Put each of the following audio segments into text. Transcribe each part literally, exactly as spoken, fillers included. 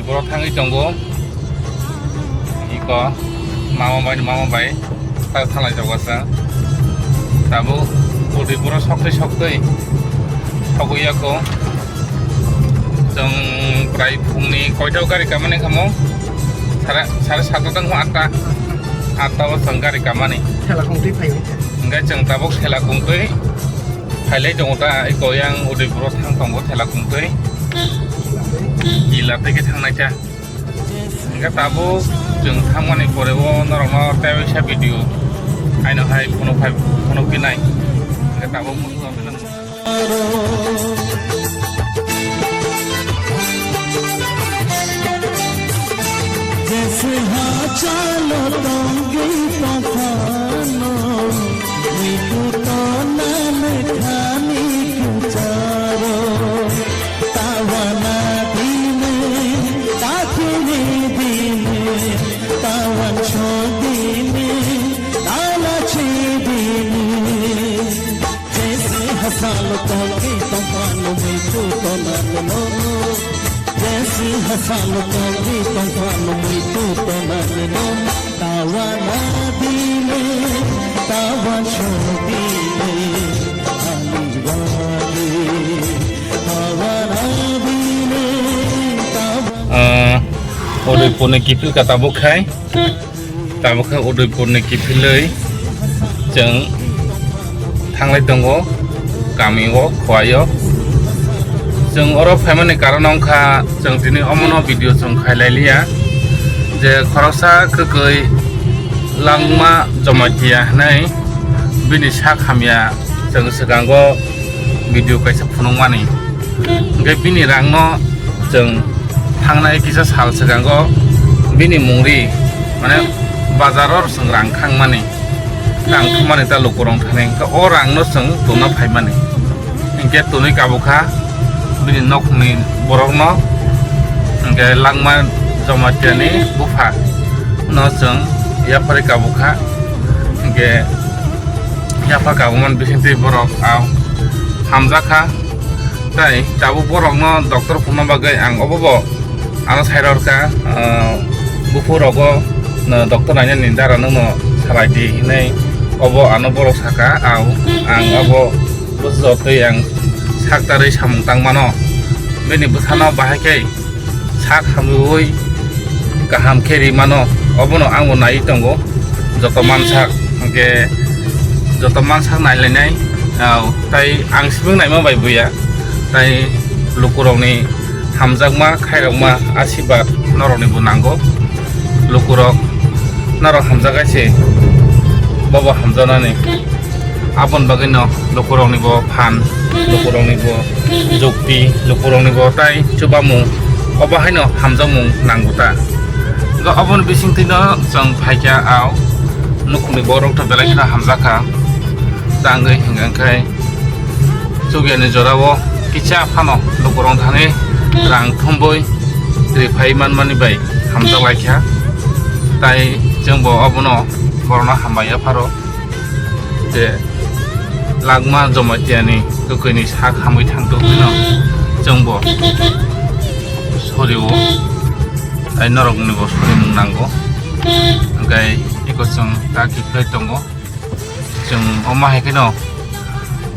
Borok thangwi tongo. Iko mama bai, mama bai. Ta thalai tongo sa. Tabuk Udaipuro soktwi soktwi sogwi yako. Chwng prai phungni koita o gari kamani kamo? Sare, sare sat o tang atta. Atta o chwng gari kamani. Thela kongtwi phai. Hingke chwng tabuk thela kongtwi phailai tongo ta, eko yang Udaipuro thang tongo thela kongtwi. Ila tei khe thangnai ta. Hingke tabuk chwng thangmani pore o norokno tei waisa video aino hai phunuk phai phunuk pinai. Hingke tabuk muchung Jese ha chalo tongwi tongphano, mitu tona mekhani kucharo. Tawana dine, takhini dine, tawan chok dine, talachi dine. Jesi hasalo tongwi tongphano muitu tonanino. Jesi hasalo tongwi tongphano muitu tonanino. Tawana dine, tawan chobine, ani wani. Tawana dine, tawan. Ah, ore pone kipil kata bukhai. Tabuk khe Udaipurni kiphilwi chwng thanglai tongo kamio, Khowai-o. Chwng oro phaimani karon wngkha chwng tini omono video chwng khailai liya je khoroksa kwkwi Langma Jamatia hwnwi bini sak hamya chwng swkango video kaisa phunukmani. Hingke bini rangno chwng thangnai kisa sal swkango bini mungri, mane, bazaro chwng rang khangmani, rang thumani ta lukurok thani, hingke o rangno chwng tuna phaimani. Hingke tunui kabukha bini nokni borokno, hingke Langma Jamatiani bupha no chwng yapharwi kabukha, hingke yaphar kabukmani bisingtwi borok, ah, hamjakha. Tai tabuk borokno doctor phunukna bagwi ang obo bo ano sai rwkha, ah, buphur rogo, no, doctor nainani dara nwngno salai di hinwi obo ano borok saka, ang, ang abo bwsajotwi ang sak tarwi samung tang mano. Bini bwsano bahai khe sak hamwi kaham khe ri mano, obono ang bo naiwi tongo. Joto mansak hwnkhe joto mansak nailainai, ah, tai ang sibung naima bai buya, tai lukurokni hamjakma khairokma asibad norokni bo nango. Lukurok norok hamjakgai se bobo hamjaknani. Aboni bagwino lukurokni bo phan, lukurokni bo jukti, lukurokni bo tai chubamung, obo haino hamjakmung nango ta. Hwnkhe oboni bisingtwino chwng phaikha, ah, nukhungni borok to belai kheno hamjakha. Tangwi hwnkhe chukya ni jorao kisa phano lukurok thani rang thumbui rifai manmani bai hamjak laikha. Tai chwngbo obono borokno hambai yapharo. Je Langma Jamatia ni kwkwi ni sak hamwi thang tongphino chwngbo sorio, tai norok ni bo sorimung nango. Hwnkhe eko chwng ta kiphilai tongo. Chwng omo hai kheno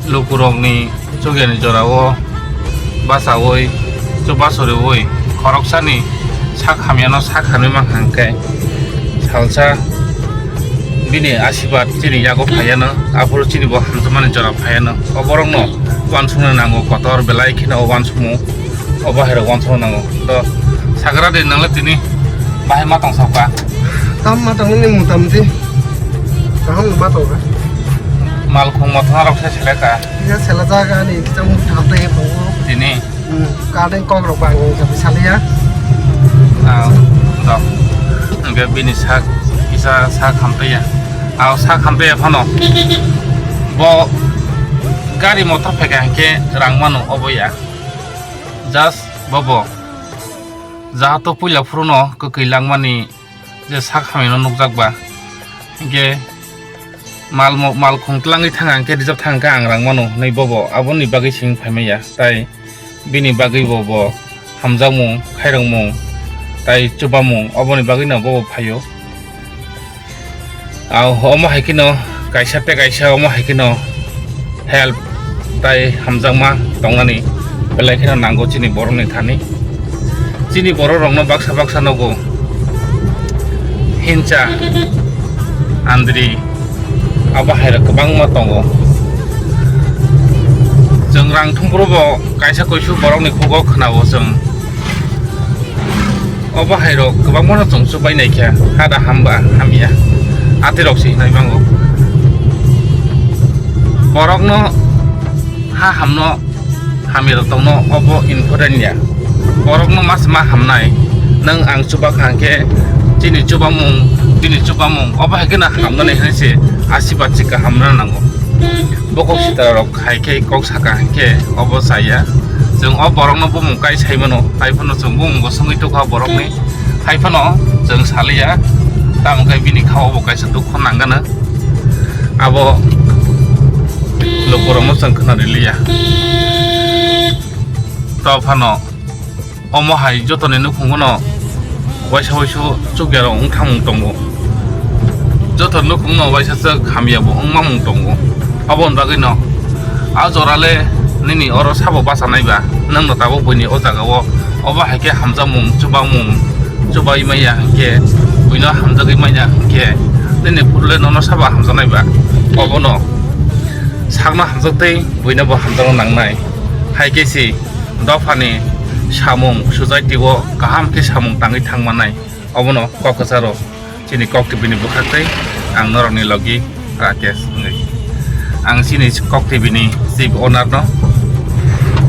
lukurok ni chukya ni jora o bachaui chubachu riui khoroksani sak hamyano sak hamwi mankha hwnkhe salsa bini asibad chini yago phaiano, aphuru chini bo hamjakmani jora phaiano. O borokno uansukna nango, kotor belai kheno o uansukmung o bahairok uansukna nango. To sagra de nangla tini bahai ma tong sakha. Tam ma tong ni mutamti. Kaham ma tong kha. Malkhung mothang rok se seleka. Ya sela jaga ni kita mung thap de tongo. Tini. Hmm, kadeng kok rok bang ni jabi salia. Ah, to. Hingke bini sak kisa sak hamtaya. Ah, sak hamtaya phano. Bo gari motor pheka hingke rang mano obo ya. Just bobo. Jahato puila phuruno kwkwi langmani je sak hamino nukjak ba. Hingke mal mo-, mal khung tlangwi thang ang khe rijak thang khe ang rang mano hinwi bobo aboni bagwi sing phaimaya. Tai bini bagwi bo, bo hamjakmung, khairokmung, tai chubamung, oboni bagwino bobo phaio. Au, omo hai kheno kaisa tei kaisa omo hai kheno help tai hamjakma tongnani belai kheno nango chini borokni thani. Chini borok rokno baksa baksa nogo hinsa, andri, abo hai rok kwbangma tongo. Chwng rang thumphuru bo kaisa kuisu borokni khugo khwnao chwng. Obo hai rok kwbangma no chwng chubai nai kha, hada hamba hamya, ati rok se hinai bango. Borok no ha hamno hamya rok tongno obo important ya. Borok no mas ma hamnai, nwng ang chuba kha hwnkhe chini chubamung, bini chubamung, obo hai kheno hamnani hinwi se asibad se kaham rwna nango. Bokhok sitra rok hai khe kok saka hinkhe obo chaya. Chwng o borokno bumung kai sai mano, hai phano chwng bumung bo swngwi tokha borokni. Hai phano chwng saliya, tamo khe bini khao bo kaisa dukho nangano. Abo lukurokno chwng khna riliya. To phano omo hai jotoni nukhungo no waisa waisu chukya rok wng thangmung tongo. Joto nukhung no waisa chwk hamya bo wng mamung tongo. Aboni bagwi no a jora le nini oro sabo bachanai ba, nwng no tabuk buini o jaga o obo hai khe hamjakmung, chubamung, chubai maya hinkhe, buino hamjagwi maya hinkhe, nini phuru le nono sabo hamjaknai ba, obo no sakno hamjak tei buino bo hamjakna nangnai. Hai khe se dophani samung society o kaham khe samung tangwi thang mannai. Obono kok kwcharo chini Kok T V ni bwkhak tei ang norokni logi Rakesh wngwi. Ang chini Kok T V ni chief owner no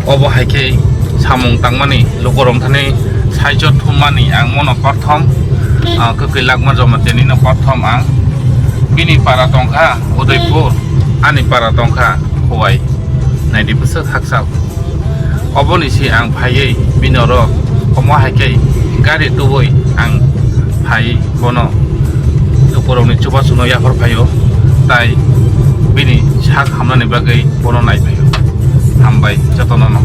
obo hai khe samung tangmani lukurok thani saichot thummani ang mono prothom, ah, kwkwi lakma joma tini no prothom ang. Bini para tongkha Udaipur, ani para tongkha Khowai. Naidi bwswk hakchal. Oboni se ang phaiwi bini oro omo hai khe gari tubui ang phai bono lukurokni chubachuno yaphar phaio, tai bini sak hamnani bagwi bono nai phaio. Hambai jotono no.